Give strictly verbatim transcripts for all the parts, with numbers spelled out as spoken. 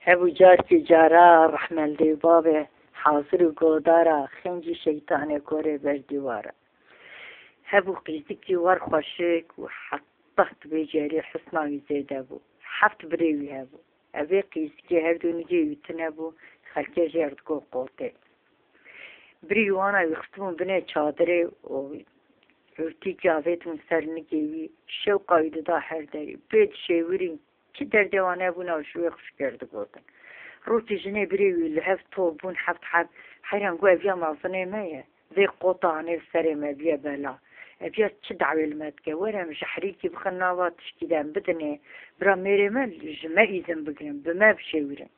Hebû carkê cara rehmeldê bavê hazir û godara xêncî şeytanê korê ber dîwara. Hebû qîzikî wer xweşik û heta dibê cerê husna wî zêde bû. Heft birê wî hebû. Evê qîzikê her du nigê wî tune bû, xelkê jê re digot qotê. Birî wana wî xistibûn binê çadirê û rûtîkî avêtibûn ser nigê wî, şewqa wî dida her derî. Bê dişêwirîn çi derdê wan hebûn ew ji wê xwişkê re digotin. Rokê jinê birê wî li hev top bûn heft heb, heyran got, ev ya mezinê me ye. Vê qota anê li serê me biye bela. Ev ya çi dawê li me dike? Were em ji herîkî bixin nava tişkî de em bidinê. Bira mêrê me ji me îzin bigirin, bi me bişêwirin.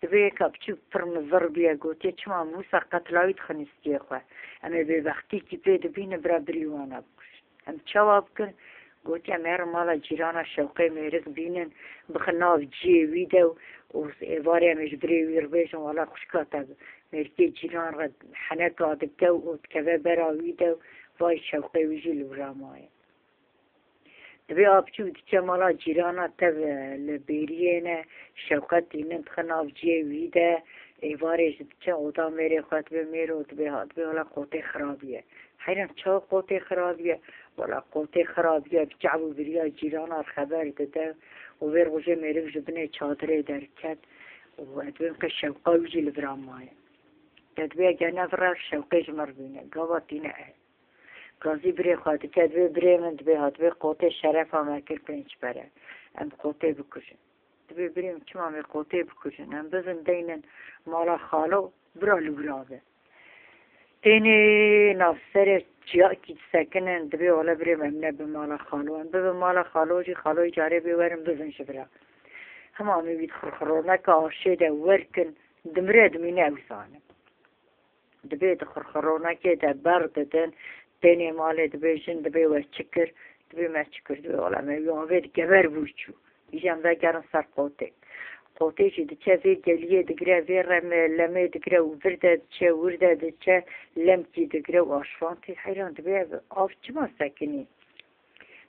Dibê yeka biçûk pir mizir bûye, gotiye, çima em wisa qetilawî dixin îstiyê xwe? Em ê bêbextîkî pê dibînin, bira birî wana bikujin. Em çawa bikin? Gotiye, em herin mala cîrana Şewqê mêrik bînin, bixin nav ciyê wî de û êvarê em ê ji birê wî re bêjin, wela xwişka te mêrikê cîran re heneka dike û dikeve bera wî de û vay Şewqê wî jî li wira maye. Dibê a biçûk diçe mala cîrana tev li bêriyê ne, Şewqet tînin dixe nav ciyê wî de, êvarê jî diçe oda mêrê xwe, dibê mêro, dibê ha, dibê wela qotê xirabî ye. Heyran çawa qotê xirabî ye? Wela qotê xirabî ye, bi çav û biriya cîrana re xeber dide û vê rojê mêrik ji binê çadirê derket û ez dibêm qey Şewqa wî jî li vira maye. Te dibê eger ne vira Şewqê ji min re bîne, gava tîne e. Gazî birê xwe dike, dibê birê min, dibê ha, dibê qotê şerefa me kir pênc pere. Em qotê bikujin. Dibê birê min, çima em ê qotê bikujin? Em bibin deynin mala xalo, bira li wira be. Tênê nav serê çiyakî disekinin, dibê wele birê min, em nebin mala xalo. Em bibin mala xalo jî, xaloyê carê bê werin bibin ji vira. Hema em ê wî dixirxironeka aşê de werkin, dimire dimîne ew zanin. Dibê di xirxironekê de ber didin, tênê malê dibê jin dibê we çi kir? Dibê me çi kir? Dibê wela me wî avêt geber bû çû. Îja em vegerin ser qotê. Qotê jî diçe vê geliyê digire, vê reme lemê digire û vir de diçe, wir de diçe, lemkî digire û aşvan tê heyran dibê ev av çima sekinî?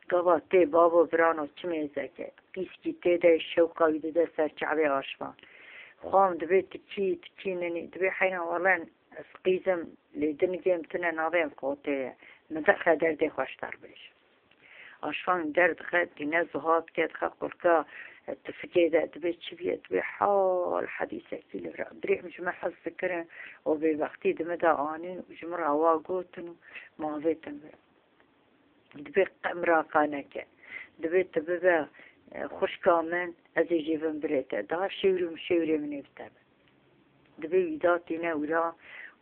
Gava tê bavo birano çi mêzeke, qîskî tê de şewqa wî dide ser çavê aşvan. Xwam dibê tikî, tikî ninî, dibê heyran welen ez qîzim lê di nigêm tune navê em qotê ye. Min derxe derdê xwe ji te re bêjim. Aşvan derdixe, tîne zuha dike, dixe qulka tifikê de, dibê çi bîye, dibê hal hedîsekî li vir e. Birê min ji me hez dikirin û bêbextî di min de anîn û ji min re awa gotin û min avêtin vir. Dibê qe miraqa neke. Dibê tu bibe, e, xwişka min, ez ê jî bim birê te. Daha şêwr û mişêwrê min ê bi te be. Dibê wî datîne wira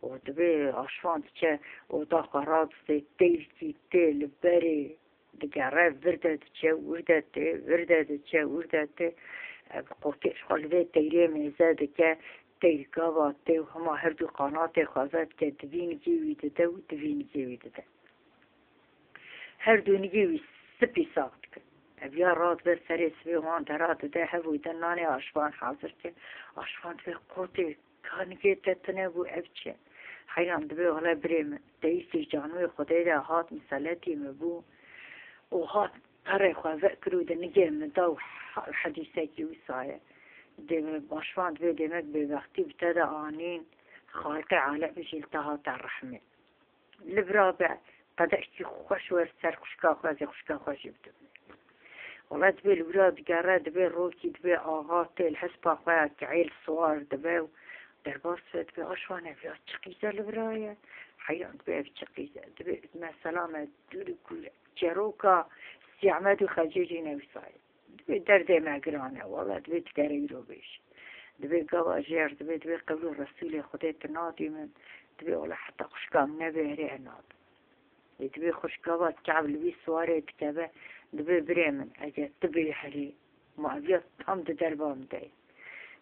û dibê aşvan diçe oda xwe radistê, teyrkî tê li berê digere, vir de diçe, wir de tê, vir de diçe, wir de tê. Ev qotê ji xwe li vê teyrê mêze dike, teyr gava tê û hema her du qanatê xwe vedike, di vî nigê wî dide û di vî nigê wî dide. Her du nigê wî spî sax dikin. Ev ya radibe serê sibê wan dera dide hev û dide nanê aşvan hazir ke. Aşvan dibê qotê ka nigê te tune bû ev çi? Heyran dibê wele birê min. Deyîsê canûyê Xwedê de hat miseletî min bû û hat perê xwe vekir û di nigê min da û he-, hedîsekî wisa ye. Dê-, aşvan dibê demek bêbextî bi te de anîn, Xaliqê alemê jî li te hate rehmê. Li vira be qedehkî xweş wer ser xwişka xwe, ez ê xwişka xwe jî bidim. Wele dibê li wira digere, dibê rokî, dibê axa tê li hespa xwe ya kiêl siwar dibe û derbas dibe, dibê aşvan ev ya çi qîze li vira ye? Heyran dibê ev çi qîze? Dibê mesela me dûr û kûr e. Çeroka Sî Ehmed û Xecê jî ne wisa ye. Dibê derdê me giran e, wele dibê tu gere îro bêjî. Dibê gava jêr, dibê, dibê qewlû Resûlê Xwedê tu nadî min, dibê wele heta xwişka min nebê herê ez nadim. Ê dibê xwişka va çav li wî siwarê dikeve, dibê birê min, eger tu bê herê, ma ev ya tam di derba min de ye.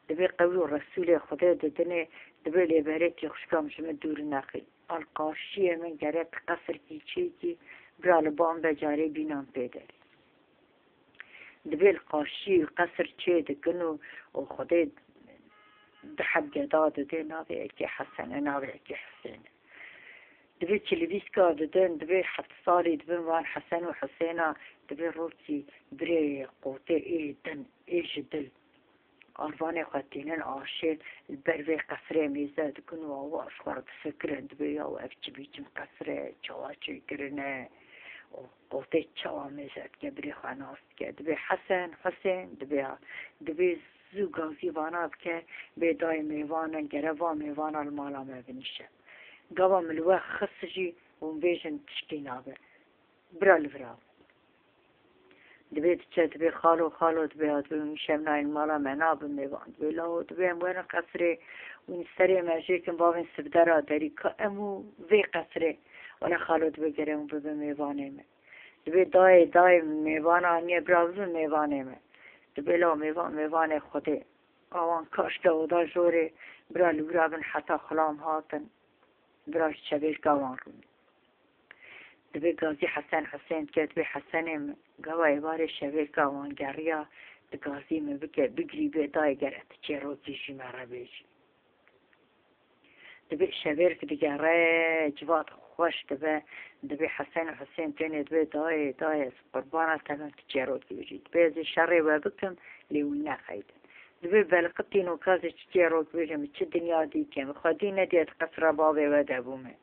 Dibê qewlû Resûlê Xwedê didinê, dibê lê berekî xwişka min ji min dûr neqî. Al qarşiyê min gerek qesrkî çêkî, bira li ba min be carê bîna min pê derê. Dibê li qarşî qesir çê dikin û, û Xwedê di heb geda didê navê eke Hesen e, navê eke Husên e. Dibê çilivîska didin, dibê heft salî dibin van Hesen û Husêna, dibê rokî birê qotê ê din, ê ji dil. Arvanê xwe tînin aşê, li ber vê qesrê mêze dikin û awa ji xwe re difikirin, dibê ya ev çi biçim qesr e, çawa çêkirine û qotê çawa mêze dike, birê xwe nas dike. Dibê Hesen, Husên, dibê ha, dibê zû gazî vana bike, bê dayê mêvan in, gere va mêvana li mala me binîşe. Gava min li we xist jî hûn bêjin tiştî nabe. Bira li vira. Dibê diçe, dibê xalo, xalo, dibê ha, dibê hûn îşev nayên mala me, nabin mêvan. Dibê lawo, dibê em werin qesrê, hûn serê me jêkin, bavên sibdera derî, ka em û vê qesrê. Wele xalo, dibê gere hûn bibin mêvanê me. Dibê dayê, dayê mêvana aniye, bira bibin mêvanê me. Dibê lawo mêvan, mêvanê Xwedê. Awan kaş de oda jorê, bira li wira bin heta xulam hatin. Bira ji çevêrka wan rûnî. Dibê gazî Hesen Husên dike, dibê Hesenê min, gava êvarê şevêrka wan geriya, di gazî min bike, bigirî bê dayê gere ti çêrokî ji me re bêjî. Dibê şevêrk digere, civat xweş dibe, dibê Hesen û Husên tênê dibê dayê, dayê, ez qurbana te bim ti çêrokî bêjî. Dibê ez ê şerê we bikim, lê hûn nexeydin. Dibê belqitîn û ka ez ê çi çêrok bêjim, çi dinya dîtiye, min xwedî nediye di qesra bavê we de bûme.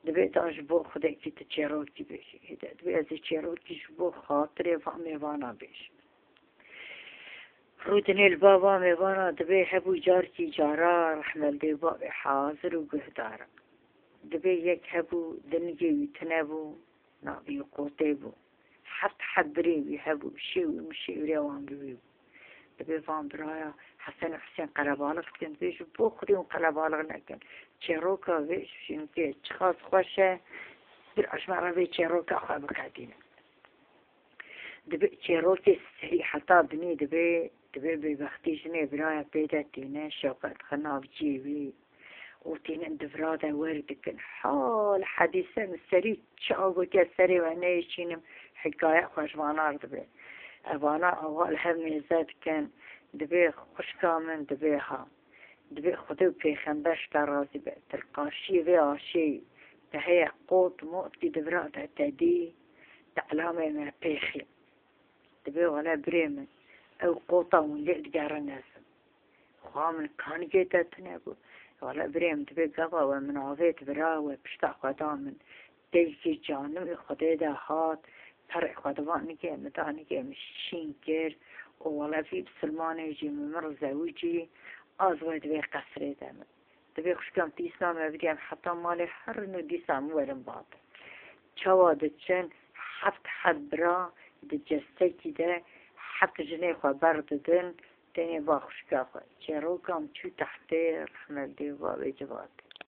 Dibê da ji bo Xwedekî tu çêrokî bêjî. Hêde dibê ez ê çêrokî ji bo xatirê va mêvana bêjim. Rûdinê li ba va mêvana dibê hebû carkî cara rehmel dê bavê hazir û guhdar e. Dibê yek hebû dingê wî tune bû, navê wî Qotê bû. Heft heb birê wî hebû, şêw û mişêwirê wan bi wî bû. Dibê van biraya Hesen û Husên qelebalix dikin, dibê ji bo Xwedê hûn qelebalix nekin. Çêroka vê jinkê çiqas xweş e, bira ji me re vê çêroka xwe biqedînin. Dibê çêrokê serî heta binî dibê, dibê bêbextî jinê biraya pê de tîne, şewqet dixe nav cihê wî û tînin di vira de wer dikin. Hal hedîse min serî çi gotiye serê we neyêşînim, hikaye xwe ji vana re dibê. Evana awa li hev mêze dikin, dibê xwişka min, dibê ha. Dibê Xwedê û pêxember ji te razî be. Ti li qarşiyê vê aşê yî, te heye qot mot kî di vira de te dî, te elamê me pêxî. Dibê wele birê min, ew qota hûn lê digerin ez im. Xwa min kanigê te tune bû. Wele birê min, dibê gava we min avêt vira, we pişta xwe da min. Teyikê canimê Xwedê de hat, perê xwe di van nigê min da, nigê min şîn kir û wele vî bisilmanê jî min, min re zewicî, az we di vê qesrê de min. Dibê xwişka min, dîsa me bidiyem heta malê herin û dîsa min werin bate. Çawa diçin, heft heb bira di cestekî de heft jinê xwe berdidin, tenê va xwişka xwe. Çêroka min çû tehtê rehmel dê va vê civatê.